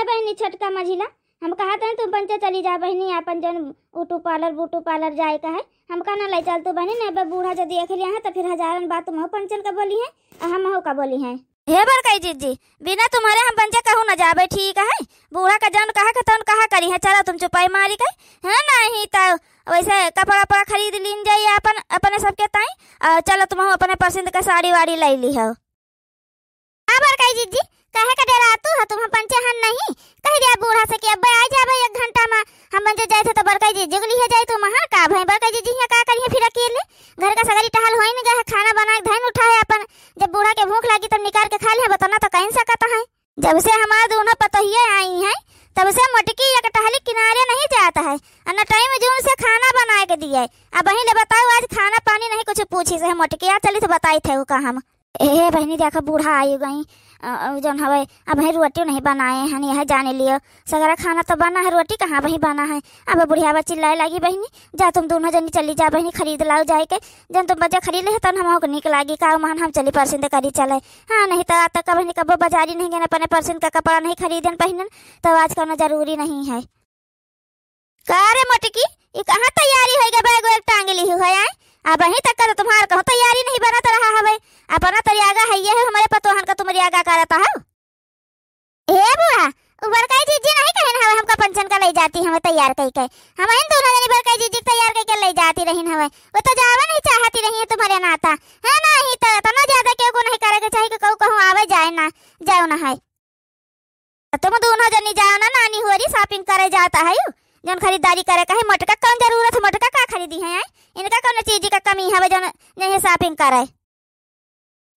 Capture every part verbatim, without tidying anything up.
बहिनी छोटका मझिला, हम कहत हई तुम पंचे चली जा बहिनी, आपन जौन ऊटू पार्लर बूटू पार्लर जाए का है, हमका ना लइ चल तू बहिनी, नहीं बे बूढ़ा जदि देख लिया है तो फिर हजारन बात तुमहू पंचन का बोलिहैं और हमहू का बोलिहैं। हे बड़कई जिज्जी, बिना तुम्हरे हम पंचे कहूँ न जाबे, ठीक है? बूढ़ा का जौन कहा के तौन कहा करिहैं, चलो तुम चुपाई मारी के, है नहीं तो वैसे कपड़ा उपड़ा खरीद लीन जाई आपन, अपने सबके ताई, और चलो तुमहू अपने पसंद का साड़ी वाड़ी लइ लिहो। हाँ बड़कई जिज्जी, काहे का डेरातू हो तुम, हम पंचे हन नहीं? कहि दिया बूढ़ा से कि अब्बे आ जाबे एक घंटा मा, हम पंचे जाए थे तो बड़कई जिज्जी के लिहे जाए तुम, हाँ का भाई बड़कई जिज्जी हियाँ का करिहैं फिर अकेले? घर का सगरी टहल होइन गए है, खाना बनाए धइन उठाए अपन, जब बूढ़ा के भूख लागी तब निकाल के खाइ लिहे, बतना तो कहीं सकत है। जब से हमार दूनो पतोहिए आई हैं, तब से मोटकी एक टहली किनारे नहीं जात है, और न टाइम जून से खाना बनाए के दिए। अब वहीं ले बताओ, आज खाना पानी नहीं कुछ पूछी से मोटकी, आ चली तो बताई थे का हम। ए बहिनी, देखा बूढ़ा आई गई, अ, अ, जौन हवे, अब वहीं रोटी नहीं बनाए हन, यह जाने लियो, सगरा खाना तो बना है, रोटी कहाँ वहीं बना है। अब बुढ़िया बा चिल्लाए लागी, बहिनी, जा तुम दूनो जनी चली जा बहिनी, खरीद लाओ जाए के, जौन तुम बजा खरीद ले तन हमहू के नीक लागी, का मान हम चली परसिंद करी चले। हाँ, नहीं तो आज तक बहिनी कबो बाजारी नहीं गए, अपने परसिंद का कपड़ा नहीं खरीदन पहिनन, तो आज कौनो जरूरी नहीं है। का रे मोटकी, ई कहाँ तैयारी होई गए, बैग वैग टांग लिही हो आए? अब अहीं तक का तो तुम्हार कहूँ तैयारी नहीं बनत रहा हवे। अपना तरियागा है ये है, हमरे पतोहन का तुम रियागा करत हो। हे बुआ, उ बड़काई जीजी नहीं कहिन हवे हमका पंचन का लइ जाती हमें तैयार कइ के। हम इन दूनो जनी बड़काई जीजी के तैयार कइ के लइ जाती रहिन हवे। वो तो जावा नहीं चाहती रही है तुम्हरे नाता। है नहीं तो इतना ज्यादा केहू को नहीं करे के चाही कि कहूँ कहूँ आवे जाए ना, जाओ ना है। तुम दूनो जनी जाओ ना, नानी होरी shopping करे जात है, जौन खरीदारी करे का है, मोटका कौन जरूरत है, मोटका का खरीदी है, हैं? इनका कौन चीज का कमी हवे जौन यही shopping करे?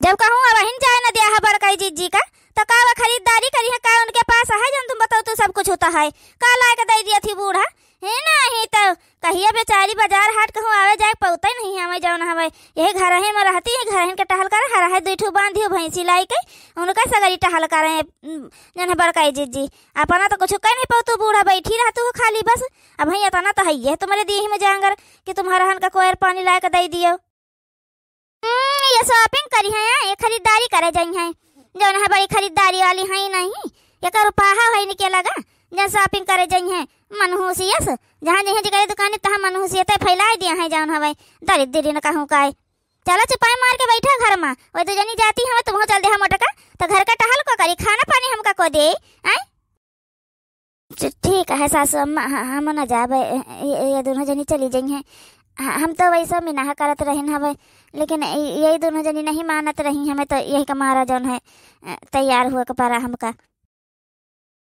जब कहूँ अबहिन जाए न दिया है बड़काई जीजी का, तो का वो खरीदारी करी है, का उनके पास है जौन तुम बताओ तो सब कुछ होता है, का लाए के दे दिया थी बूढ़ा? है नहीं तो कहिए बेचारी बाजार हाट कहूँ आवे जाए पौते नहीं है, हमें जौन हवे यही घर ही में रहती है, घर ही के टहल करे, हर है दुई ठू बांधी भैंसी लाई के, उनका सगरी टहल करे, उम, जौन है बड़काई जीजी। अपना तो कुछ कह नहीं पाऊ, तू बूढ़ा बैठी रहतू हो खाली बस। अब भाई इतना तो है ये तुम्हारे देह में जांगर कि तुम्हारा हन का कोयर पानी लाए के दे दियो। हम्म, ये shopping करी है, ये खरीदारी करे जाई है, जौन है बड़ी खरीदारी वाली है नहीं, ये करो पाहा है इनके लगा, जौन shopping करे जाई है मनहूसियस, जहाँ जहाँ जगह दुकान तहाँ मनहूसियत फैला दिया है, जौन हवे दरिद्री न कहूँ काय। चलो चुपाई मार के बैठा घर मा, वो दो जनी जाती हमें तुमहू चल दे हम मोटका, तो घर का टहल को करी, खाना पानी हमका को दे, आय? ठी-, ठीक है सासू अम्मा, ह-, हम न जाबे, ये, ये, ये दूनो जनी चली जइहैं। ह-, हम तो वैसे मिनाह करत रहिन हवे, लेकिन य-, यही दूनो जनी नहीं मानत रही, हमें तो यही का मारा जौन है, अ, तैयार हुए के परा हमका।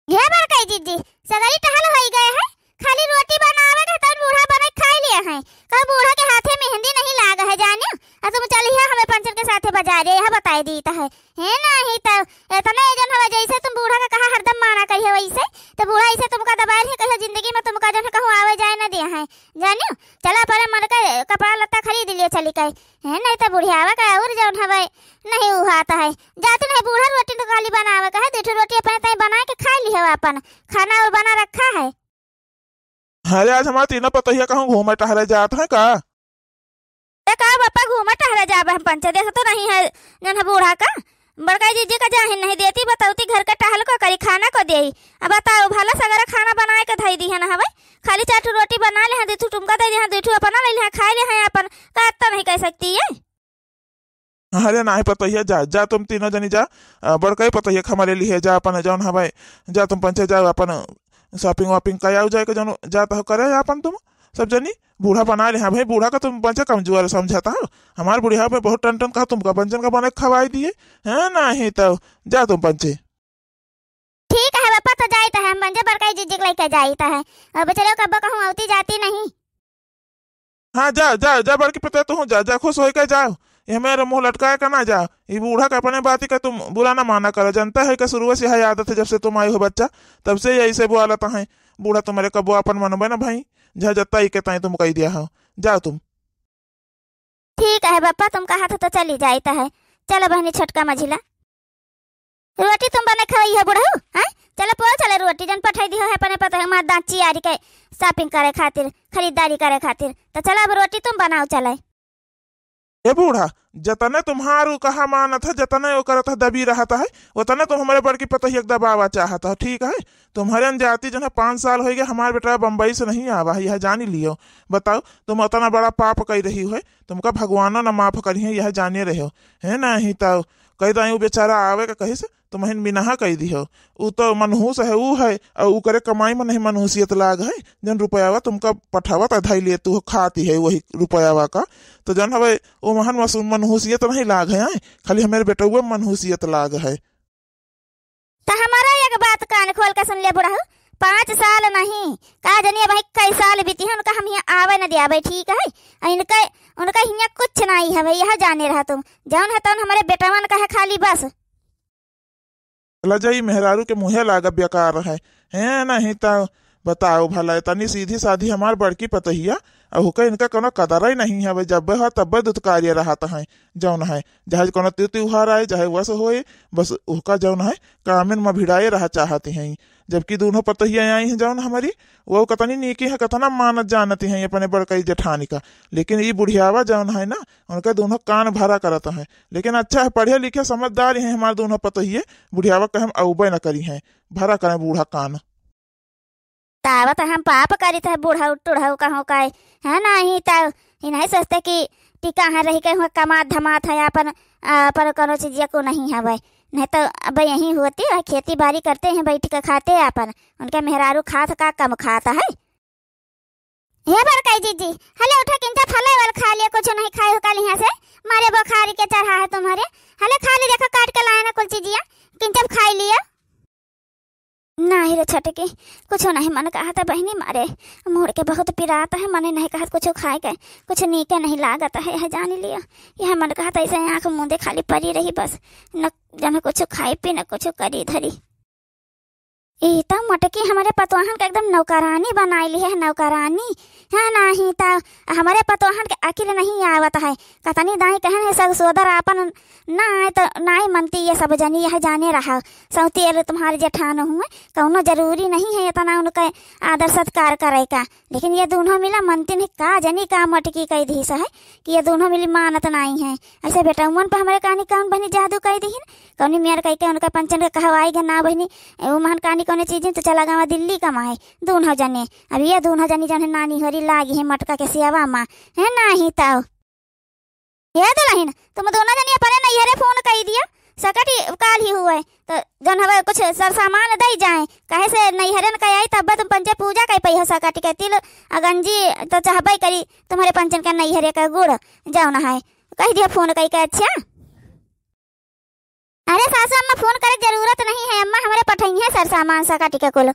ये बड़काई जीजी, सगरी टहल होई गए है, खाली रोटी बनावे के तन बूढ़ा बने खाई लिया है। कब बूढ़ा के हाथे मेहंदी नहीं लाग है जानियो, आ तुम चलिहा हमें पंचन के साथे बाजारे, यह बताई दीत है। है नहीं तो इतना ये जौन हवे जैसे तुम बूढ़ा का कहा हरदम माना करिए वैसे, तो बूढ़ा ऐसे तुमका दबाए रहे, कहियो जिंदगी में तुमका जौन कहूँ आवे जाए न दिया है, जानियो। चलो अपने मन का कपड़ा लत्ता खरीद लियो चली के, है नहीं तो बुढ़ियावा का और जौन हवे नहीं उहाता है। जाते नहीं बूढ़ा रोटी तो खाली बनावे का है, दो ठो रोटी अपने ताई बना के खाई लिहो अपन, खाना और बना रखा है। अरे आज हमार तीनों पतोहिया कहूँ घूमे टहरे जात है का? ए का बापा घूमे टहरे जाबे हम पंचे, देख तो नहीं है जौन है बूढ़ा का, बड़काई जीजी का जाहिन नहीं देती, बतौती घर का टहल को करी, खाना को देई। अब बताओ भला सगरा खाना बनाए के धई दी है ना हवे, खाली चार ठो रोटी बना ले हैं, दो ठो तुमका दे दी हैं, दो ठो अपना ले ले हैं, खाए ले हैं अपन, का इतना नहीं कह सकती है? अरे नाहीं पतोहिया, जा, जा तुम तीनों जनी जा, अ, बड़कई पतोहिया के हमरे लिहे जा, अपन जौन हवे, जा तुम पंचे जाओ, अपन shopping वॉपिंग कर आओ जाए के जौन जात हो करे अपन तुम सब जनी। बूढ़ा बना ले, हाँ भाई, बूढ़ा का तुम पंचे कमजोर समझत हो, हमार बुढ़िया में बहुत टन टन कहा तुमका पंचन का बना के खवाई दिए, है नाहीं तो जा तुम पंचे। ठीक है बापा, तो जाइत है, हम पंचे बड़काई जीजी के लइके जाइत है। अब चलो कब्बो कहूँ औती जाती नहीं। हाँ, जा, जा, जा बड़की पतोहिया, तू जा, जा, खुश होइके जाओ। ये मेरे मुँह लटकाए का ना जा। ये बूढ़ा का अपने बाती का तुम बुरा ना माना करो, जानता है कि शुरू से यही आदत है, जब से तुम आई हो बच्चा, तब से यही से बोलत है। बूढ़ा तुम्हारे कब्बो अपन मनबे ना भाई, जा जत्ता ही के ताई तुम कह दिया हो। जाओ तुम। ठीक है बापा, तुम कहा था तो चली जाइत है। चलो बहिनी छोटका मझिला, रोटी तुम बने खवई हो बुढ़ऊ, हैं? चलो पोल चले रोटी जन पठाई दी हो है अपने पता है हमार दांत चियारी के shopping करे खातिर, खरीदारी करे खातिर। तो चलो अब रोटी तुम बनाओ चले। ए बूढ़ा, जतने तुम्हार उ कहा मानत है, जतने वो करत है, दबी रहत है, उतने तुम हमरे बड़की पतोहिया के दबावा चाहत हो, ठीक है? तुम्हरे अनजाती जौन है, पाँच साल होइ गए, हमार बेटा बम्बई से नहीं आवा है, यह जानी लियो। बताओ, तुम उतना बड़ा पाप कइ रही हो, तुमका भगवानो न माफ करिहैं, यह जाने रहो, है नहीं? तो कहि दाई, उ बेचारा आवे का कहिस, तुमहिन बिनहा कइ दिहो। उ तो मनहूस है, उ है, अउर उकरे कमाई में नहीं मनहूसियत लाग है, जौन रुपयावा तुमका पठावत है, धइ लेत हो, खाती है वही रुपयावा का। तो जौन हवे, ओमहन मसू-, मनहूसियत नहीं लाग है, आय, खाली हमरे बेटउवे मनहूसियत लाग है। त हमारा एक बात कान खोल के सुन ले बुढ़ऊ, पाँच साल नहीं, का जनी अब कई साल बीती है, उनका हम हियाँ आवे न दियावे, ठीक है? अ इनके, उनका हियाँ कुछ नहीं हवे, यह जाने रहा तुम, जौन है तौन हमरे बेटवन का है खाली बस। लजई मेहरारू के मुँहे लाग बेकार है, हैं नहीं त बताओ भला, इतनी सीधी साधी हमार बड़की पतोहिया, अउ हुके इनका कोनो कदर ही नहीं हवे, जब्बे ह तब्बे दुत्कारिया रहत हैं, जौन है, चाहे कोनो त्यौ-, त्योहार आए, चाहे वस होए, बस उहका जौन है, कामेन में भिड़ाए रहा चाहत हैं। जबकि दूनों पतोहिया आई हैं जौन हमरी, वो कतनी नीकी हैं, कतना मानत जानत हैं अपने बड़कई जेठानी का, लेकिन ई बुढ़ियावा जौन है ना, उनके दूनों कान भरा करत हैं। लेकिन अच्छा है, पढ़े लिखे समझदार हैं हमार दूनों पतोहिए, बुढ़ियावा के हम अउबे न करी हैं, भरा करें बूढ़ा कान। तावत हम पाप करित है, बुढ़ऊ टुढ़ऊ कहूँ का, है नहीं? त ई नहीं सोचते कि टिका है, रही के हुआ कमात धमात है, अपन, अपन कोनो चीजिया को नहीं हवे। नहीं तो अब यहीं होती है, खेती बाड़ी करते हैं, बैठ के खाते अपन। उनके मेहरारू खात का कम खात है। हे बड़कई जीजी, हले उठा, किंचा फले वाल खा लिया, कुछ नहीं खाए हो कल यहाँ से, मारे बुखारी के चढ़ा है तुम्हरे। हले खा ली, देखो काट के लाए ना कुल चीजिया, किंचा खाई लिया। नाही रे छोटकी, कुछो नहीं मन कहत है बहिनी, मारे मुड़ के बहुत पिरात है, मने नहीं कहत कुछो खाए के, कुछ नीके नहीं लागत है, यह जानी लियो। यह मन कहत है ऐसे आँख मूंदे खाली परी रही बस, न जन कुछो खाई पी, न कुछो करी धरी। ई त मोटकी हमरे पतोहन के एकदम नौकरानी बनाई ली है, नौकरानी। हाँ, नाही त हमरे पतोहन के अकिल नहीं आवत है। कतनी दाई कहन है, सब सोदर आपन ना आए त नाई मनती ये सब जनी, यह जाने रहा। सौती एल तुम्हारे जेठान हुए, कौनो जरूरी नहीं है इतना उनका आदर सत्कार करे का। लेकिन ये दूनों मिला मनती नहीं, का जनी का मोटकी कई धीस है कि ये दूनों मिली मानत नाई है। ऐसे बेटा उमन पर हमरे कहानी कौन बनी जादू कई दीहिन, कौनी मेर कई के उनका पंचन के कहवाई गए ना बहिनी, ए, वो महन कहानी कौने चीज तो चला गवा दिल्ली कमाए, दूनों जने। अब ये दूनों जनी जन है नानी होरी लागी है मटका के सेवा मा, है नाही ताऊ। हे दुलहिन, तुम दूनों जनी अपने नैहरे फोन कई दिया, सकट ही काल ही हुए, तो जन हवे कुछ सर सामान दई जाए, कहे से नैहरे न कई आई तब तुम पंचे पूजा कई पई हो सकट के तिल अगंजी तो चाहबई करी तुम्हरे पंचन के नैहरे का गुड़ जौन है, कही दिया फोन कई के। अच्छा, अरे सासू अम्मा, फोन करे के जरूरत नहीं है अम्मा, हमरे पठइहे सर सामान सकट के कुल।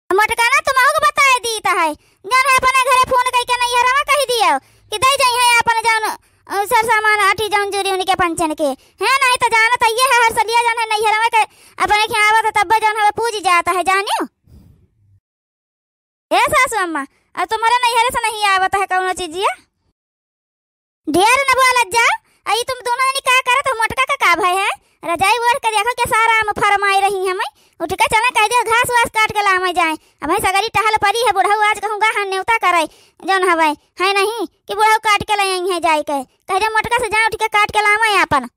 मोटका ना तुमहू के बताए दीत है, जौन है अपने घरे फोन कई के नैहरवा कही दियो कि दे जाई है अपन जौन, अ, सर सामान आटी जौन जूरी उनके पंचन के, है नहीं तो जानत है ये है हर सलिया जौन है नैहरवा के अपने के आवत है तब जौन हवे पूज जात है, जानियो। ए सासू अम्मा, अब तुम्हरे नैहरे से नहीं आवत है कौनो चीजिया? ढेर न बोलत जाओ। आ ई तुम दूनों जनी का करत हो? मोटका का का भय है? रजाई ओढ़ के देखो के सारा आम फरमाई रही हमें। उठ के चला कह दियो घास वास काट के लावे जाए। अब सगरी टहल परी है, बुढ़ऊ आज कहूँ गाहन नेवता करे जौन हवे, है नहीं कि बुढ़ऊ काट के ले आई है जाए के। कह दियो मोटका से जा उठ के काट के लावे आपन।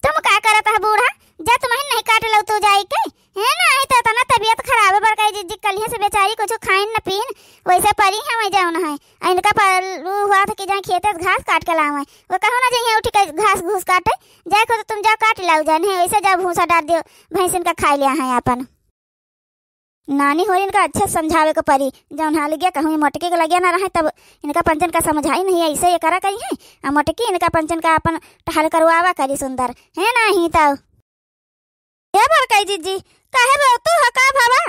तुम का करत है बूढ़ा? जा तुमहिन नहीं काट लो तू जाई के। है ना, आई तो इतना तबीयत खराब है बड़काई जीजी, कलिया से बेचारी कुछ खाइन न पीन, वैसे परी है वही जौन है। आ इनका पर ऊ हुआ था कि जाए खेते से घास काट के लावे। वो कहो ना जइहे उठ के घास घूस काटे, जाए को तो तुम जाओ काट लाओ जान है, वैसे जाओ भूसा डाल दियो, भैंसिन का खाई लिया है अपन। नानी होरी इनका अच्छा समझावे के परी, जौन हाल गया कहूँ मोटकी के लगिया ना रहे तब इनका पंचन का समझाई नहीं, ऐसे ये करा करी है। आ मोटकी इनका पंचन का अपन टहल करवावा करी सुंदर, है ना ही तब। ए बड़काई जीजी, काहे रो तू ह का भावा?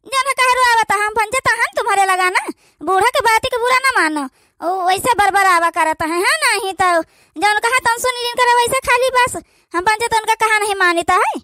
जौन ह काहे रोआवत हम पंचे तहन तुम्हरे लगा ना, बूढ़ा के बात के बुरा ना मानो, ओ वैसे बरबर आवा करत है, है ना ही तब। जौन कहा तौन सुनी जिन करे वैसे खाली बस, हम पंचे तो उनका कहा नहीं मानित है।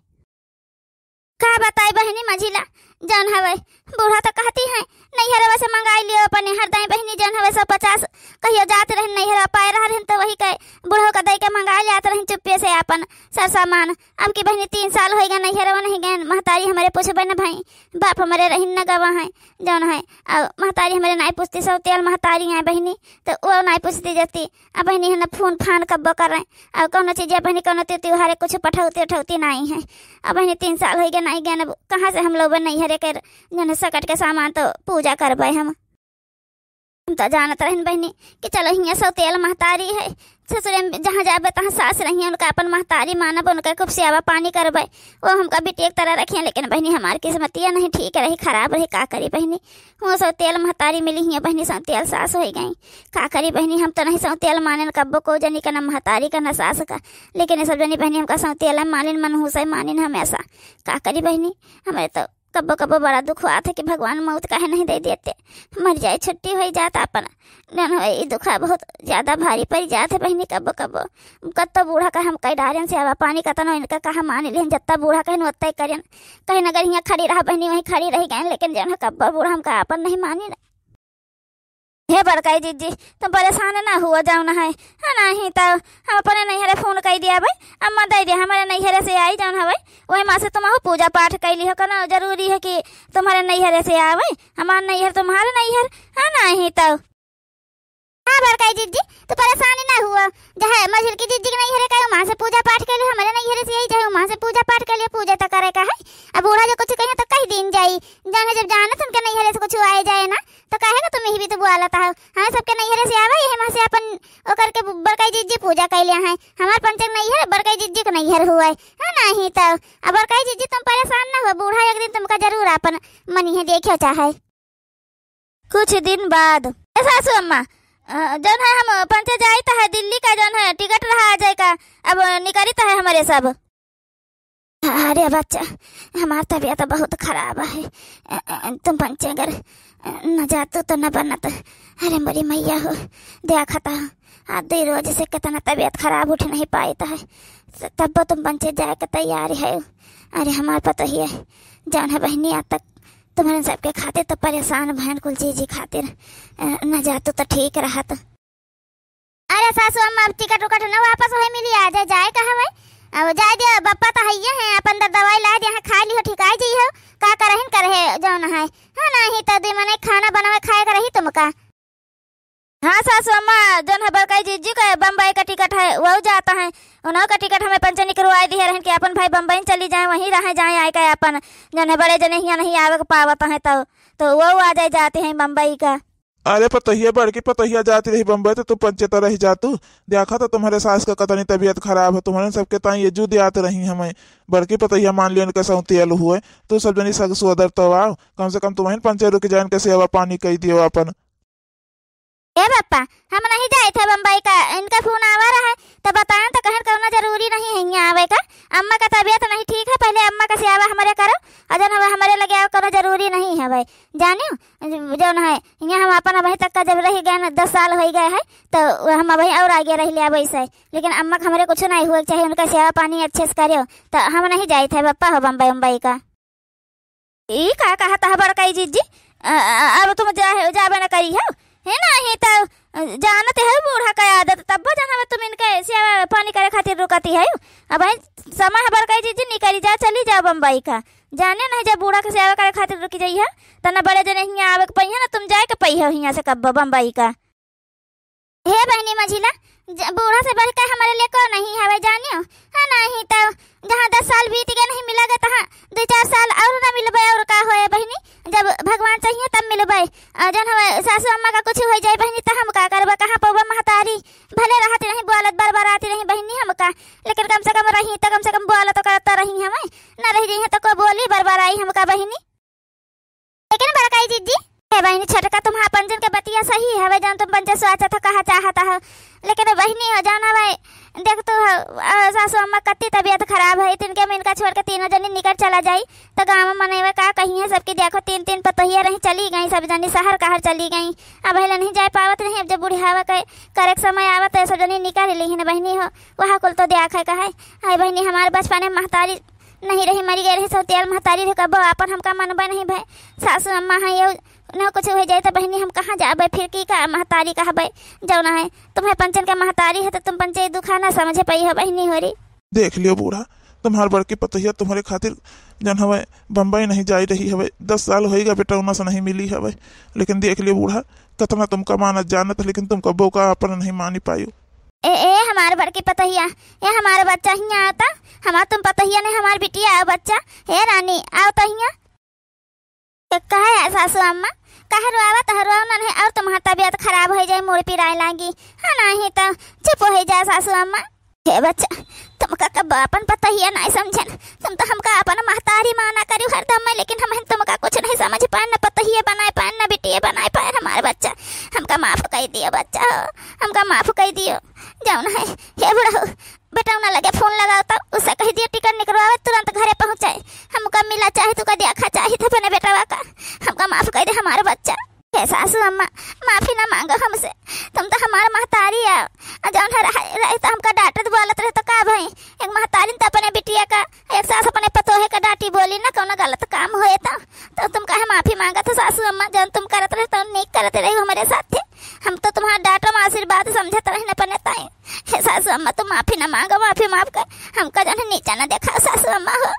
का बताई बहिनी मझिला, जौन हवे, बूढ़ा तो कहती हैं, नैहरवा से मंगाई लियो अपने हरदई बहिनी, जौन हवे सौ पचास, कहियो जात रहन नैहरवा पाए रह रहन तो वही के बूढ़ो का दई के मंगाई लियात रहन चुप्पे से अपन सर सामान। अब की बहिनी तीन साल होइगा नैहरवा नहीं गए, महतारी हमरे पूछबे न भाई, बाप हमरे रहिन न गवा हैं, जौन है, अब महतारी हमरे नाई पूछती, सौतेल महतारी आए बहिनी, तो वो नाई पूछती जती। अब बहिनी है ना फोन फान कब्बो करें, अब कौनो चीज बहिनी कौनो त्योहारे कुछ पठौती उठौती नाई है। अब बहिनी तीन साल होइगा नाई गए, अब कहाँ से हम लोग नैहरे के जौन है सकट के सामान तो पूजा करबे हम। हम तो जानत रहन बहिनी कि चलो हियाँ सौतेल महतारी है, ससुरे में जहाँ जाबे तहाँ सास रही, उनका अपन महतारी मानब, उनका खूब सेवा पानी करबे, वो हमका बिटिया की तरह रखिए। लेकिन बहिनी हमार किस्मतिया नहीं ठीक रही, खराब रही, का करी बहिनी, वो सौतेल महतारी मिली हियाँ बहिनी, सौतेल सास होइ गई। का करी बहिनी, हम तो नहीं सौतेल मानेन कब्बो को जनी का, न महतारी का, न सास का, लेकिन ये सब जनी बहिनी हमका सौतेल मानिन, मनहूस मानिन हमेशा। का करी बहिनी, हमें तो कब्बो कब्बो बड़ा दुख हुआ था कि भगवान मौत काहे नहीं दे देते, मर जाए, छुट्टी होई जात अपन। जौन है, ई दुखा बहुत ज्यादा भारी पड़ जात है बहिनी कब्बो कब्बो। कत्तो बूढ़ा का हम कई डारेन सेवा पानी, कतनो इनका कहा मान लेन, जत्ता बूढ़ा कहन ओत्ता ही करेन। कहीं अगर हियाँ खड़ी रहा बहिनी, वहीं खड़ी रह गए, लेकिन जौन है कब्बो बूढ़ा हमका अपन नहीं मानी ना। हे बड़काई जीजी, तुम परेशान ना हुआ, जौन है, है नहीं तो हम अपने नैहरे फोन कई दिया भाई, अम्मा दे दिया हमारे नैहरे से आई जौन हवे, वही माँ से तुम पूजा पाठ कैली हो, कौनो जरूरी है कि तुम्हारे नैहरे से आवे, हमार नैहर तुम्हारे नैहर, है नहीं तो। हाँ बड़काई जीजी, तू परेशान ना हुआ, जहाँ मझिल की जीजी के नैहरे का वहाँ से पूजा पाठ कैली, हमारे नैहरे से आई जाए वहाँ से पूजा पाठ कैली, पूजा तो करे का है। अब बूढ़ा जो कुछ कहे तो कह दीन जाई, जाने जब जानत उनके नैहरे से कुछ आए जाए ना, तो काहे ना तुम यही भी तो बोलत हो? हाँ, सबके नैहरे से आवे, यही वहाँ से अपन ओकर के बड़काई जीजी पूजा कैले हैं। हमार पंचक नैहर, बड़काई जीजी के नैहर हुआ है, हाँ नहीं तो। अब बड़काई जीजी तुम परेशान ना हो, बूढ़ा एक दिन तुमका जरूर अपन मनी है, देखियो चाहे। कुछ दिन बाद, ए सासू अम्मा, अ, जौन है हम पंचे जाइत है दिल्ली का, जौन है टिकट रहा आ जाए का, अब निकलित है हमारे सब। अरे बच्चा, हमार तबीयत बहुत खराब है। अ, अ, तुम पंचे अगर, अ, न जातू तो न बनत। अरे मोरी मैया हो, देखत हो, आधी रोज से कितना तबीयत खराब उठ नहीं पाइत है, तब्बो तुम पंचे जाए के तैयार है। अरे हमार पतोहिया, जौन है बहिनी, आज तक तुम्हरे सबके खातिर तो परेशान भयन कुल जीजी खातिर, अ, न जातू तो ठीक रहत। अरे सासू अम्मा, अब टिकट उकट न वापस होए मिली, आ जाए, जाए कहाँ भाई? अब जाए दियो, बप्पा तो हइये हैं, अपन द-, दवाई ला दिया है, खा लिहो, ठिकाई जइहो, का करहिन करहे जौन है, हाँ, नहीं तो दुई मने खाना बनावे खाए के रही तुमका। हाँ सासू अम्मा, जौन है बड़काई जीजी का बम्बई का टिकट है, वो जाता है, उन्हों का टिकट हमें पंचे निकरवाए दिए रहन कि अपन भाई बम्बई चली जाए, वहीं रहे जाए, आए का अपन, जौन है बड़े जने हियाँ नहीं आवे के पावत है, तो, तो वो आ जाए, जाते हैं बम्बई का। अरे पतोहिया, बड़की पतोहिया जाती रही बम्बई, तो तू पंचे तो रह जातू। देखा तो तुम्हरे सास का कतनी तबीयत खराब है, तुम्हरे सबके ताई ये जू दियात रही हमें। बड़की पतोहिया मान लियो इनके सौतियल हुए, तू सब जनी सग सोदर तो आओ, कम से कम तुम्हें पंचे रुक जाए, इनके सेवा पानी कई दियो अपन। ए बप्पा, हम नहीं जाइत है बम्बई का, इनका फोन आवा रहा है, तो बताएं तो कहें कौनो जरूरी नहीं है यहाँ आवे का। अम्मा का तबीयत नहीं ठीक है, पहले अम्मा का सेवा हमारे करो, और जौन हवे हमारे लगे आओ, कौनो जरूरी नहीं है भाई। जानियो, जौन है, यहाँ हम अपन अबहीं तक का जब रह गए ना, दस साल हो गए है, तो हम अबहीं और आगे रह लिया वैसे। लेकिन अम्मा का हमरे कुछ नहीं हुए, चाहे उनका सेवा पानी अच्छे से करियो, तो हम नहीं जाइत है बप्पा हो बम्बई उम्बई का। ई का कहत है बड़काई जीजी? अ, अ, अब तुम जा-, जाबे न करी हो? है ना, ही तो जानत है बूढ़ा का आदत, तब जहाँ में तुम इनके सेवा पानी करे खातिर रुकती है। अब है समय है बड़काई जीजी, निकली जा, चली जाओ बम्बई का। जाने नहीं, जब बूढ़ा के सेवा करे खातिर रुकी जाई है, तो ना बड़े जने हियाँ आवे के पइहे, ना तुम जाए के पइहे हियाँ से कब्बो बम्बई का। हे बहिनी मझिला, ज-, बूढ़ा से बढ़ के हमारे लिए को नहीं हवे जानियो, है नहीं तो जहाँ दस साल बीत गए नहीं मिला गए, तहाँ दो चार साल और ना मिलबे, और का होए बहिनी, जब भगवान चाहिए तब मिलबे। और जौन हवे सासू अम्मा का कुछ हो जाए बहिनी, तो हम का करबे, कहाँ पौबे महतारी? भले रहती नहीं बोलत बरबराती नहीं बहिनी हमका, लेकिन कम से कम रही तो कम से कम बोलत तो करत रही हमें, ना रह जाइए तो को बोली बरबराई हमका बहिनी। लेकिन बड़काई जीजी, हे बहिनी, छोटका तुम्हार पंचन के बतिया सही हवे, जौन तुम पंचे सोचत हो, कहा चाहत हो, लेकिन बहिनी हो जौन हवे, देख तू हो, अ, सासू अम्मा कत्ती तबीयत खराब है, तिनके में इनका छोड़ के तीनों जनी निकल चला जाई, तो गाँव में मनई का कही है सबकी, देखो तीन तीन पतोहिया रही चली गई, सब जनी शहर कहर चली गई, अब पहले नहीं जा पावत रही, अब जब बुढ़ियावा के करे के समय आवत है, सब जनी निकल ली है ना बहिनी हो, वह कुल तो देखा का है। हाय बहिनी, हमारे बचपन में महतारी नहीं रही, मरी गए रही, सौतियाल महतारी रही, कबो आपन हमका मनबे नहीं भए। सासू अम्मा है, ये न कुछ हो जाए तो बहिनी हम कहाँ जाबे, फिर की का महतारी कहबे? जौन है तुम्हें पंचन का महतारी है तो तुम पंचे दुखा ना समझे पाई हो बहिनी होरी। देख लियो बूढ़ा, तुम्हार बड़की पतोहिया तुम्हरे खातिर जौन हवे बम्बई नहीं जाई रही हवे, दस साल होइगा बेटौना से नहीं मिली हवे, लेकिन देख लियो बूढ़ा, कतना तुमका मानत जानत, लेकिन तुम कबो का आपन नहीं मानी पायो। ए, ए, हमार बड़की पतोहिया, ए, हमार बच्चा हियाँ आता, हमार तुम पतोहिया नहीं, हमार बिटिया आओ बच्चा, हे रानी, आओ तो हियाँ। ए, कहे है सासू अम्मा, कहे रोआवा तो रोआओ ना नहीं, और तुम्हार तबीयत खराब हो जाए, मूड़ पिराए लागी, हाँ नहीं तो चुप हो जाए सासू अम्मा। हे बच्चा, तुमका कब अपन पतोहिया नहीं समझन, तुम तो हमका अपन महतारी माना करियो हरदम में, लेकिन हम तुमका कुछ नहीं समझ पाए, न पतोहिया बनाए पाए, न बिटिया बनाए पाए हमार बच्चा। हमका माफ कर दियो बच्चा हो, हमका माफ कर दियो। जौन है, हे बुढ़ऊ, बेटौना लगे फोन लगाओ तो उससे कह दियो टिकट निकलवावे, तुरंत घरे पहुँचाए। हमका मिला चाहे, तुका देखा चाहे थे अपने बेटवा का। हमका माफ कर दे हमार बच्चा। हे सासू अम्मा, माफी ना मांगो हमसे, तुम तो हमार महतारी आओ। और जौन है रहे, रहे तो हमका डांटत बोलत रहे तो का भई? एक महतारी तो अपने बिटिया का, एक सास अपने पतोहे का डांटी बोली ना, कौनो गलत काम होए तो, तो तुम काहे माफी मांगत हो सासू अम्मा? जौन तुम करत रहे तो नीक करत रहे हमारे साथ थे। हम तो तुम्हार डांटो में आशीर्वाद समझत रहे न अपने ताई। हे सासू अम्मा, तुम माफी ना मांगो, माफी माफ कर, हमका जौन है नीचा ना देखा सासू अम्मा हो।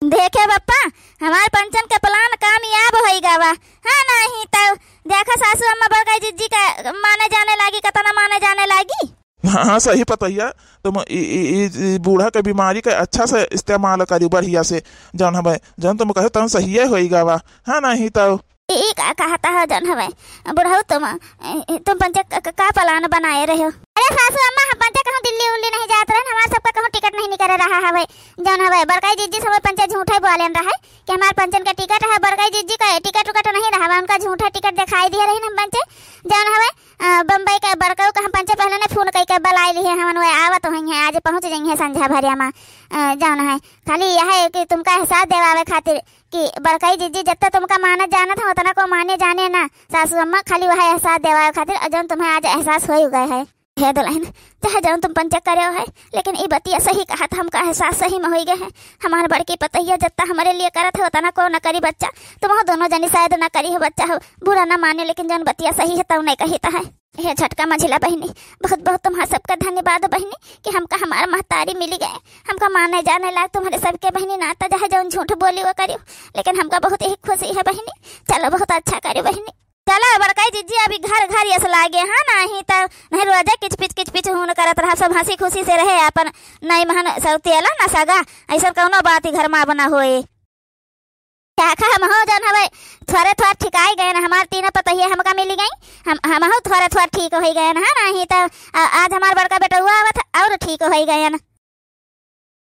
देखे बप्पा, हमार पंचन के plan कामयाब होई गवा। हाँ, नहीं तो देखा सासू अम्मा बड़काई जिज्जी का माने जाने लागी, कतना माने जाने लागी। हाँ, हाँ, सही पतोहिया, तुम ई, ई, ई, ई बूढ़ा के बीमारी का अच्छा से इस्तेमाल करी, बढ़िया से, जौन हमें, जौन तुम कहे, तौन सहिए होई गवा। हाँ, नहीं तो। ई, ई का कहता है जौन हमें, बुढ़ऊ तुम, ई, ई, तुम पंचे क-, क-, का plan बनाए रहे हो? अरे सासू अम्मा, हम पंचे कहूँ दिल्ली उल्ली नहीं जात रहन, हमार सबका कहूँ टिकट नहीं निकल रहा हवे। जौन हवे, बड़काई जिज्जी सब पंचे झूठे बोलेन रहे कि हमार पंचन का टिकट है, बड़काई जिज्जी का टिकट उकट नहीं रहा, उनका झूठा टिकट दिखाई दिए रही हम पंचे। जौन हवे, अ, बम्बई के बड़काऊ का हम पंचे पहले ने फोन कई के बुलाई लिए, हमन वे आवत होई हैं, आज पहुँच जाई हैं संझा भरिया मा। अ, जौन है, खाली यह है कि तुमका एहसास देवावे खातिर कि बड़काई जिज्जी जब तक तुमका मानत जानत है, उतना को माने जाने ना सासू अम्मा, खाली वह एहसास देवावे खातिर, और जौन तुम्हें आज एहसास होई गए है। हे दुल्हन, चाहे जौन तुम पंचे करे हो है, लेकिन ई बतिया सही कहा था, हमका एहसास सही में होई गए है। हमार बड़की पतोहिया जत्ता हमरे लिए करत है, उतना को न करी बच्चा। तुम हो दोनों जनी शायद न करी हो बच्चा हो, बुरा न माने, लेकिन जौन बतिया सही है, तौ नहीं कही है। हे छोटका मझिला बहिनी, बहुत बहुत तुम्हार सबका धन्यवाद बहिनी कि हमका हमार महतारी मिली गए। हमका माने जाने लायक तुम्हरे सबके बहिनी ना, तो चाहे जौन झूठ बोली वो करियो, लेकिन हमका बहुत ही खुशी है बहिनी। चलो, बहुत अच्छा करियो बहिनी। चलो बड़काई जिज्जी, अभी घर घर यस लागे, हाँ, नहीं तो नहीं रोजे किचपिच किचपिच हून करत रहा, सब हँसी खुशी से रहे अपन। नहीं महन सौतेला ना सगा, ऐसा कौनो बात ही घर में अब ना होए। क्या खा हम हो जौन हवे थोड़े थोड़ ठिकाई गए ना, हमार तीनों पतोहिया हमका मिली गई, हम, हम हो थोड़े थोड़ ठीक होई गए ना, हाँ, नहीं तो आ-, आज हमार बड़का बेटउआ आवत और ठीक होई गए ना।